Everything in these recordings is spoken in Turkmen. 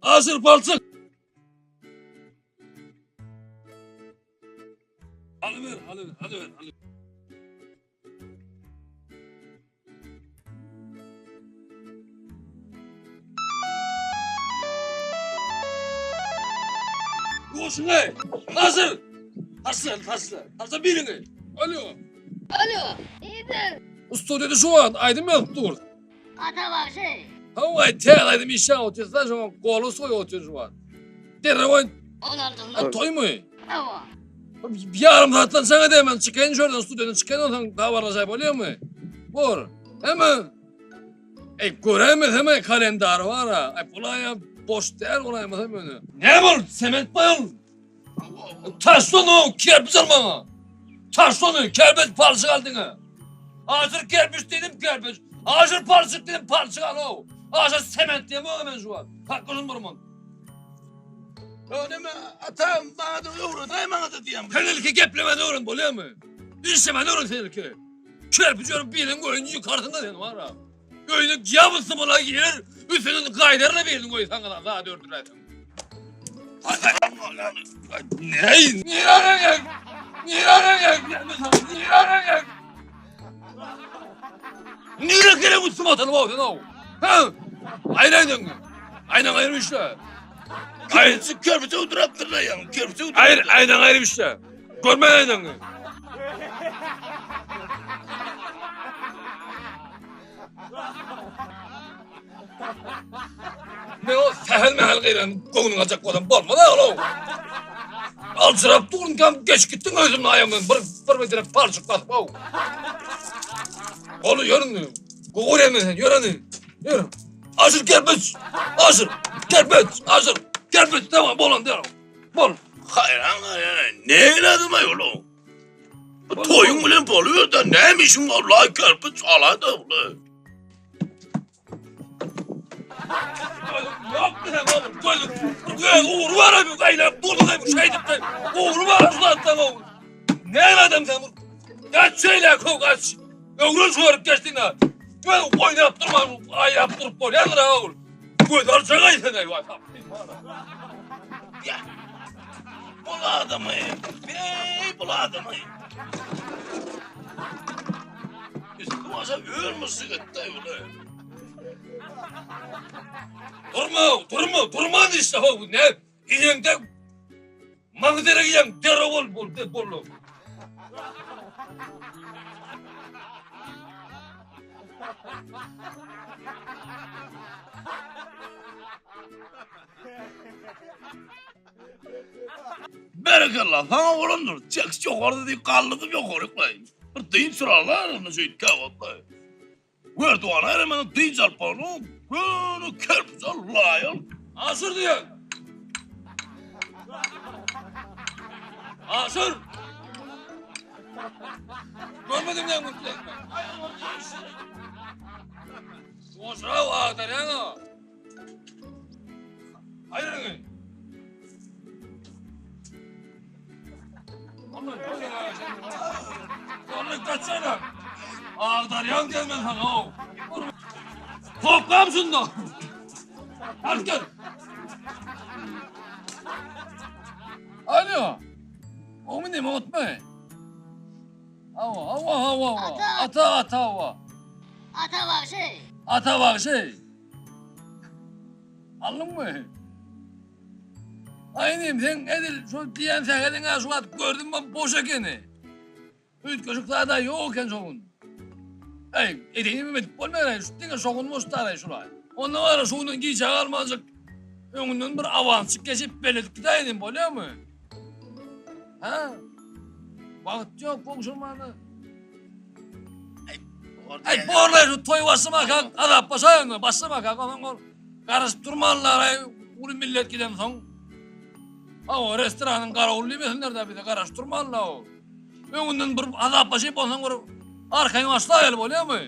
Aşyr palçyk. Alyber, alyber, alyber, alyber. Goşuňy! Aşyr! Taşla, taşla. Taşla biriňi. Alo. Alo. Ýigit. Studiýada şu wagt aýdym ýazyp dur. Ata bagşy. Hawa, täze aýdym işläp otyrsa, şoňa goly soýup otyr şu wagt. Derrew aýt. 16-synda. Toýmy? Hawa. Bir ýarym saatdan saňa diýmen, çykaýyn şu ýerden, studiýadan çykaýyn onsoň habarlaşaý bolýarmy? Bor. Hemme. Ey göräýmesem ey kalendar bar-a. Ay bulaýa boş däl bolaýmasam ýöne. Näme ol? Sement baýol. Taşla onu, kerpiç al maňa. Taşla onu, kerpiç palçyk al diňe. Aşyr kerpiç diýdim kerpiç. Aşyr palçyk diýdim palçyk al o. Aşyr sement diýemok men şu wagt. Hakgyzym burman. Öňeme atam maňa da öwredaý maňa da diýen. Sen ilki geplemeni öwren bolýarmy? Işlemeni öwren sen ilki. Kerpiç örüp birin goýun ýykarsyň da sen bar-a. Öýüne ýabysy bola girer, üstünden gaýdarla birini goýsaň da zat ördüräýseň. Ney? Nirana gel? Nirana gel? Nirana gel? Nire gerek üstüme atalım o sen o? Ha? Aynen Aynen ayrı işte. Hayır, kerpiçe oturaptırlar yani. Kerpiçe oturaptırlar. Hayır, aynen ayrı işte. Görme aynen. Ne o sähel mähel gyran göwnüň aljak bolsam bolmaz oğlum. Aljyrap durun geç gittin özümün aýagymdan bir bir metre palçyk basyp ow. Oğlum ýörün. Gowy görýän sen ýöreni. Ýör. Aşyr kerpiç. Aşyr kerpiç. Aşyr kerpiç tamam bolan diýerim. Bol. Haýran haýran. Ne eyledim ay oğlum? Bu toýuň bilen boluyor da näme işiň var la kerpiç ala da ulan. Yok bize oğlum. Gözüm. Göz uğru var abi. Gaýlap durdu da şeýdip de. Uğru var şu zatdan oğul. Ne adam sen bu? Kaç şeýle kov kaç. Öwrün şuarıp geçtin ha. Göz oýnap durma. Aýap durup bol. Ýazyr oğul. Göz alçagay sen ey vay. Ya. Bul adamı. Bey bul adamı. Üstüm aşağı ölmüşsün etti ulan. Durma, durma, durma işte o ne? İyende Maňa derek iýen dere bol bol bol. Berekella saňa bolandyr. Çeks ýokarda diýip galdyrdyp ýokaryk laý. Bir dynç suralar indi şeýdip käwagtlaý. Werduana eremeden dynç alyp bardyň. Göni kerpiç al, laý al. Aşyr diýen. Aşyr. Görmedim näme mutlu. Oşraw agdarýaň o. Aýryň. Ondan kaçsana. Agdarýaň diýen men saňa. Toplam şunda. Hadi gel. Alo. O mu ne unutma. Ava, ava, ava, ava. Ata, ata, ava. Ata bagşy. Ata bagşy. Aldyňmy? Aý inim, sen edil şol diýen sähediň-ä şu wagt gördüm ben boş ekeni. Üýtgeşik zada ýok eken şo gün. Äý, edeýinimi edip bolmaýar-aý, şu diňe şo gün boş-da-aý şulaý. Onda bar-a şu günden gijä galmajyk öňünden bir awansjyk geçip beledip gidäýinim bolýamy? Hä? Wagt ýok gowşurmana. Aý borlaý şu toý başlamaka azap başaýaňda başlamaka onsoň ol garaşyp durmanlar-aý uly millet gidensoň. Hawa restoranyň garawuly diýmesinler-dä bize garaşyp durmanlar o. Öňünden bir azap başaýyp onsoň bir arkaýyn başlaýaly bolýamy?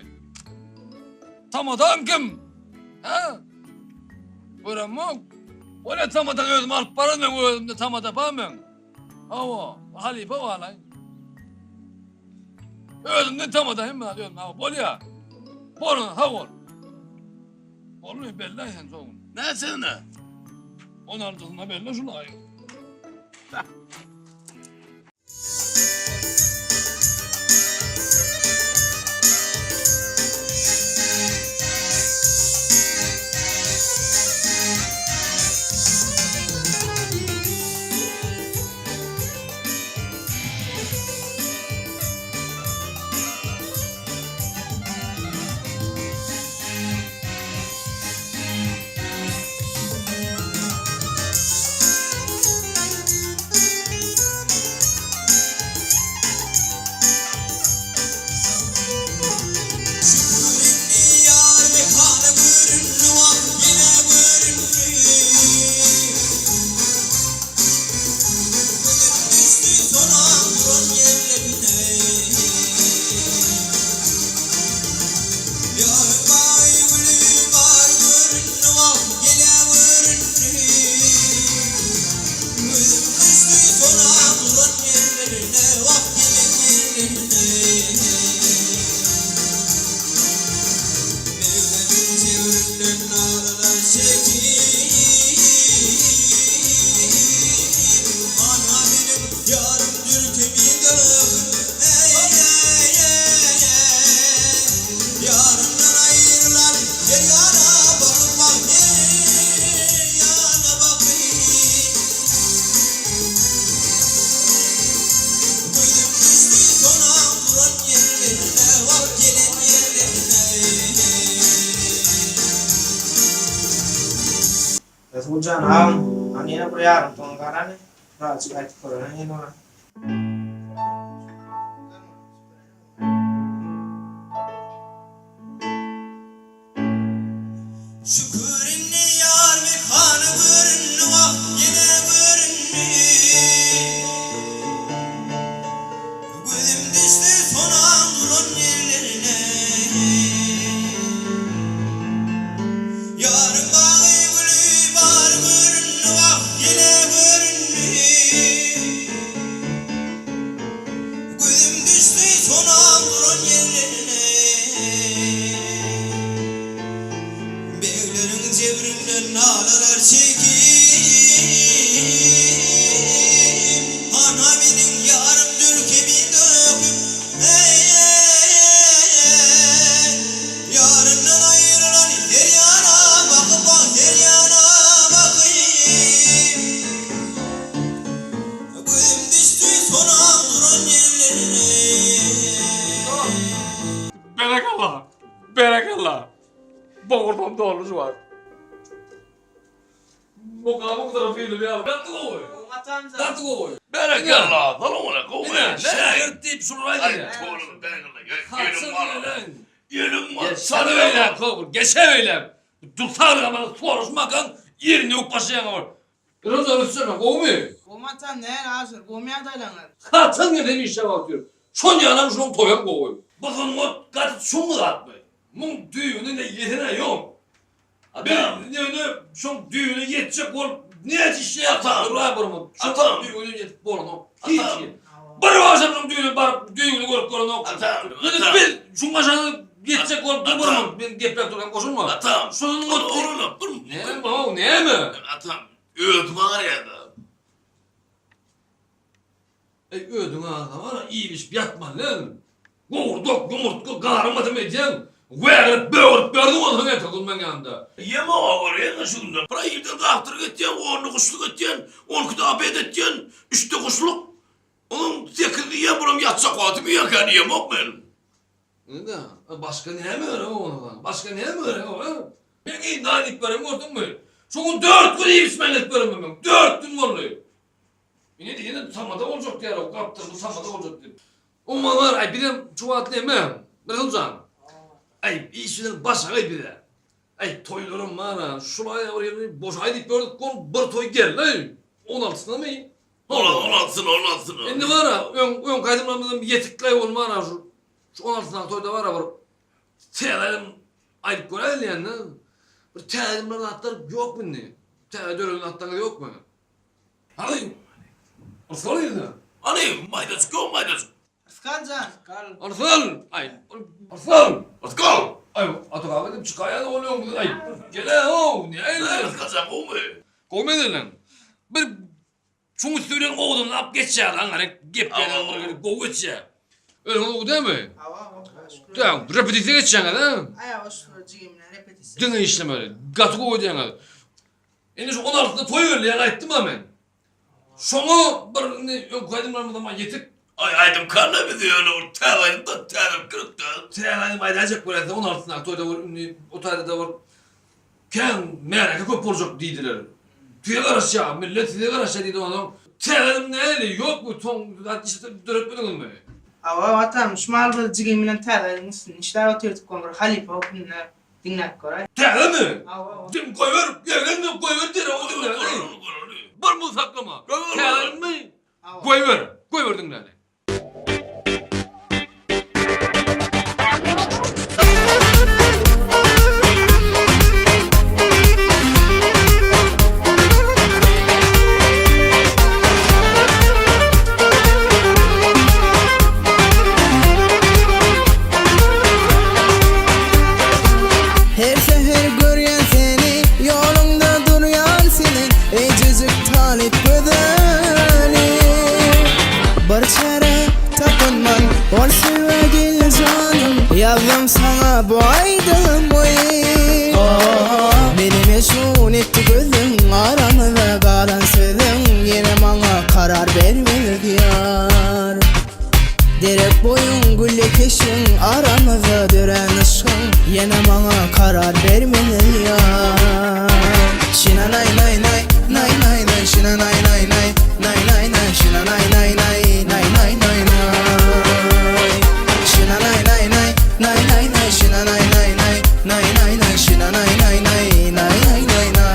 Tamadan kim? Hä? Göremok. Bolýa tamadan özüm alyp baran men özümde tamada bar meň. Hawa, halypa balaý. Özümden tamada hemme zat özüm. Hawa, bolýa. Bol, sag bol. Bolmy, belli sen soň. Näçesine? On altysyna belli şul aýyň. Resuljan agam, hany ýene bir ýarym ton garany, birazjyk aýtyp göreliň ýene bir. Şükür indi ýar mekany göründi wah ýene göründi Gözüm düşdi sonaň duran ýerlerine Ýaryň bagy güli bar göründi wah ýene göründi Gözüm düşdi sonaň duran ýerlerine. Begleriň jebrinden nalalar çekip, Hana meniň ýarym dürkemi döküp, Eý-eý-eý, Ýaryndan aýrylan her ýana bakyp, ah, her ýana bakyp. Gözüm düşdi sonaň duran ýerlerine. Berekella! Berekella! Bogurdam doly şu wagt. Mukamyň tarapy ýaly gaty gowy. Gaty gowy. Berekella! Salam aleýkum. Ine, şägirt diýip şular aýdylýar. Haçan gelen? Ýelim bar. Geçene beýläk, kowur, geçe beýläk. Dursaň bana soraşmakan ýerinde ýok başlaýaň ol. Biraz ösürme, gowumy? Gowmy atam, nähili aşyr, gowmy ýagdaýlaryňyz? Haçan gelsem işe wagt ýok. Şon ýalam şoň toýam gowy. Bu sungat gaty çuň zatmy? Muň düýbüni ne ýesene ýok. Atam. Bir ýöne şoň düýbüne ýetjek bolup näçe işleýär Atam. Duraý bir muň. Şoň Atam. düýbüne ýetip bolanok. Hiç Atam. ýer. Bir başam şoň düýbüne baryp düýbüni görüp görenok. Atam. Ýöne Atam. biz şuň aşagyna ýetjek bolup dur bir Atam. muň. Men gepläp durkam goşulma. Atam. Şonuň Orunyp dur. Näme bu näme? Atam. Ödüm agyrýar-da. Eý özüň agza bar iýip-içip ýatmaly däl. Gowurdak, ýumurtga, garym-gatym edýäň. Wägirip, bögürip berdiň onsoň erteki gün meň ýanymda. Ýeme agyrýar-da şu günler. Bir irden gapdyryk etýän, onda guşluk etýän, on ikide obed etýän, üçde guşluk. Onuň sekizde iýen bulam ýatjak wagtym iýerkän iýemok men. Indi başga näme gerek oňa? Başga näme gerek oňa? Men iý nan iýip berem gördüňmi? Şu gün dört gün iýip-içmän edip berem men. Dört gün boldy. Ine diýene tamada boljak diýer, o gapdyr bu tamada boljak diýip. Oňa bar, aý bizem şu wagt näme? Resuljan. Aý iş bilen başagaý bize. Aý toýlaram bar-a, şulaý bir ýerini boşaý diýip gördük, gol bir toý geldi. On altysyna-my? On altysyna, on altysyna. Indi bar-a, öň öňki aýdymlarymyzam ýetikläý bolman-a şu şu on altysyndaky toýda bar-a bir täze aýdym aýdyp göräýeli diýende, bir täze aýdymlar zatlar ýokmy indi? Täze döreden zatlaryňyz ýokmy? Hany, Yrsgal indi. Hany, maýdajyk ýok, maýdajyk. Yrsgal jan. Yrsgal! Aý, Yrsgal! Yrsgal! Aý, Ata kaka diýip çykaýan ol öňümizden, aý, gel-ä, how, nähili? Yrsgal jan gowumy? Gowy meselem. Bir çuň üsti bilen gowudan alyp geçýär aňryk gepleýän bir gelip gowy geçýär. Özüňiz gowy dälmi? Hawa, hawa, şükür. Däl, repetisiýa geçýäňiz ha? Aýa şükür jigim bilen repetisiýa. Diňe işlemeli. Gaty gowy edýäňiz. Indi şu 16-da toý gelýär aýtdym-a men. Şoňa bir indi öňki aýdymlarymyzam ýetik. Aý aýdym kalla bizi ýöne bir täze aýdym da täzelik gerek-dä. Täze aýdym aýdaýjak bolýarsyň 16-syndaky toýda bir indi o taýda-da bir Kän märeke köp boljak diýdiler. Size garaşýar, millet size garaşýar diýdi onsoň. Täzem näli, ýokmy, soň zat iş döretmediňizmi? Hawa, atam, şu mahal biz jigim bilen täze aýdymyň üstünde işläp otyrdyk, ony bir halypa hökmünde diňläp göräý. Täzemi? Hawa. Dim goýber, ýerlenme goýber derrew diňläli. Bir muz saklama. Täzemi? Goýber, goýber diňläli. Her säher görýän seni, ýoluňda durýan seniň, Eýjejik talyp gözeli. Bir çäre tapynman, ol söýgä gel janym, Ýazdym saňa bu aýdymy. Meni mežnun etdi gözüň, Aramyzda galan sözüň, Ýene maňa karar bermez ýar. Derek boýuň gülli keşiň, Aramyzda dörän yşgyň, Ýene maňa karar bermez ýar. Şina naý naý naý naý naý naý şina naý naý naý naý naý naý şina naý naý naý naý naý naý naý şina naý naý naý naý naý naý şina naý naý naý naý naý naý şina naý naý naý naý naý naý naý.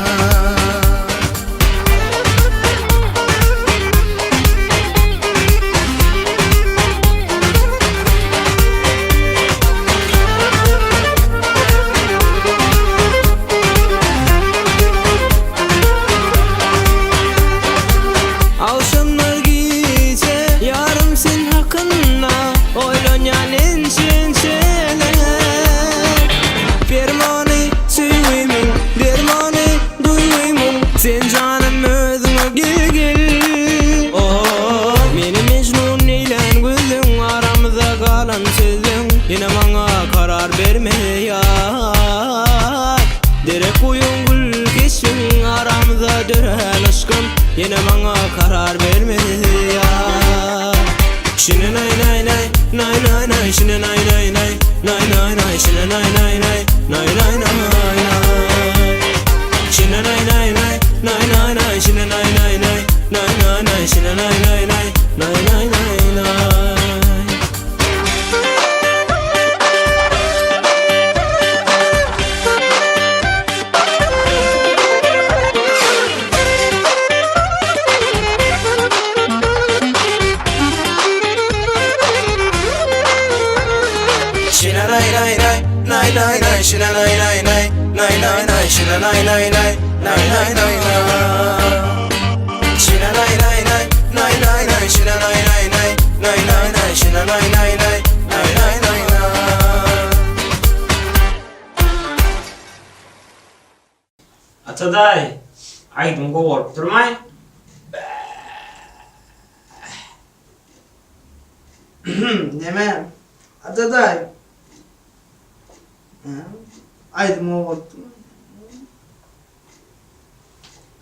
Agşamlar gije ýarym sen hakynda Oýlanýan ençe-ençeler Permany söýgimiň, dermany duýgymyň Sen janym özüňe gel-gel Meni mejnun eýlän gözleň Aramyzda galan sözleň Ýene maňa karar berme ýar Derek goýuň gül keşbiň Aramyzda dörän yşkym Ýene maňa karar berme ýar Şine naý naý naý naý naý naý Şine naý naý naý naý naý naý Şine naý naý naý naý naý naý naý Şine naý naý naý naý naý naý Şine naý naý naý naý naý naý Şine naý naý naý naý naý naý naý. Şine nay nay nay nay nay nay şine nay nay nay nay nay nay şine nay nay nay nay nay nay nay Şine nay nay nay nay nay nay şine nay nay nay nay nay nay şine nay nay nay nay nay nay nay. Ata daýy, aýdym gowy bolupdyrmaý? Neme? Ata daýy. Aýdym gowy bolupdyrmy?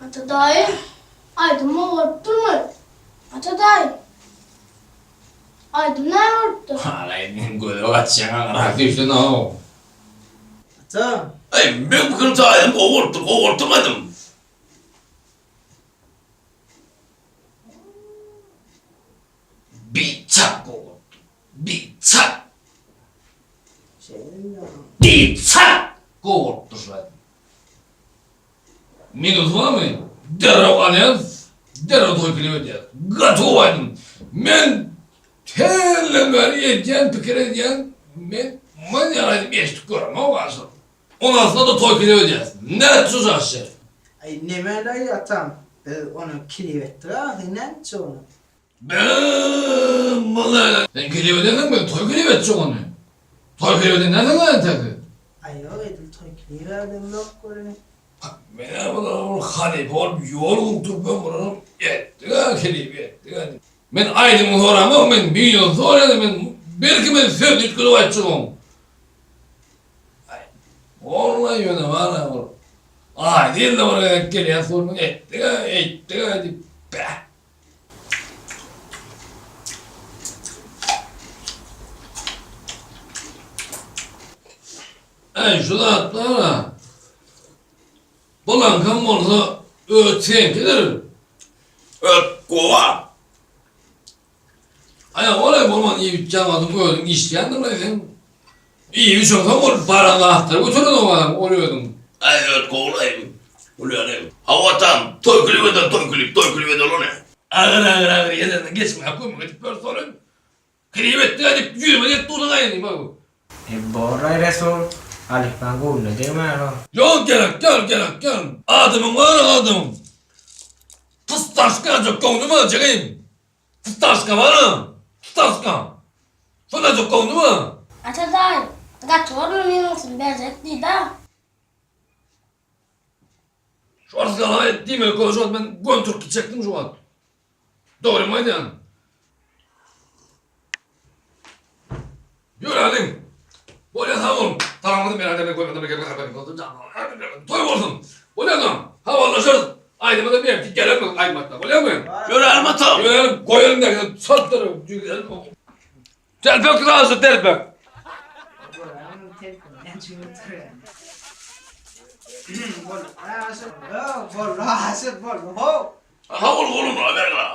Ata daýy, aýdym gowy bolupdyrmy? Ata daýy, aýdym näme bolupdyr? Halaý, men göze gaçýan aňryk düşdün-ow. Ata. Eý, meň pikirimçe aýdym gowy bolupdyr, gowy bolupdyrmy aýdym? Biçak gowy bolupdyr. Biçak. Biçak gowy bolupdyr şu aýdym. Minus barmy? Derrew alýas, derrew toý klip edýäs. Gaty gowy aýdym. Men hellem bäri edýän, pikir edýän, men muny ýaly aýdym eşidip göremok asyl. Ondan da toý klip edýäs. Nätjek aşyr? Aý nemelaý atam, biz ony klip etdik a, sen nätjek ony? Be, muny sen klip edensiň, men toý klip etjek ony. Toý klip eden nädeň entek? Aý ýok edil toý klip edemok welin. Men-ä bulara bir halypa bolup ýol gurduryp ömrüm etdik-ä kelip etdik-ä. Men aýdymy soramok men minus soraýan men belki men söz üýtgedip aýtjak oň. Aý walla ýöne bar-a bir aýda ýylda bir gezek gelýän sorun etdik-ä eýtdik-ä diýip bäh. Äý şu zatlar-a Bulaňkam bolsa öz seňkidir. Öt gowa. Aý olay bolman iýip içýän wagtyň özüň işleýändir-laý sen. Iýip içeňsoň ol baran zatlary göteren o adam ol özüň. Aý öt gowulaý. Bolýar. Hawa tam toý klip eder toý klip toý klip eder ony. Agyr agyr agyr ýerlerinden geçmäge kömek edip ber soraýyn. Klip etdi edip ýüzüme gelip durdyň aýyny bak. E borlaý Resul, halypaň göwnüne degmäge. Ýok gerek däl gerek däl. Adamyň bar adamyň. Pystaşka jok göwnüme jigim. Pystaşka bar pystaşka. Şonda jok göwnüme. Ata daýy, gaty bolma minusyny berjek diýdä. Şu arsgalaý diýmeli köp şu wagt men gön turup gitjekdim şu wagt. Dogrymy aýdýan. Ýöräliň. Bolýa sag boluň. Salamyňyzy merak etme goýmadan Toý bolsun. Bolýa habarlaşarys. Aýdyma da berdi gelermiz aýdym aýtmak. Bolýamy? Ýörälim atam. Ýörälim goýalyň derken çaltdyr. Telpek razy telpek. Aha ol golum la ber la.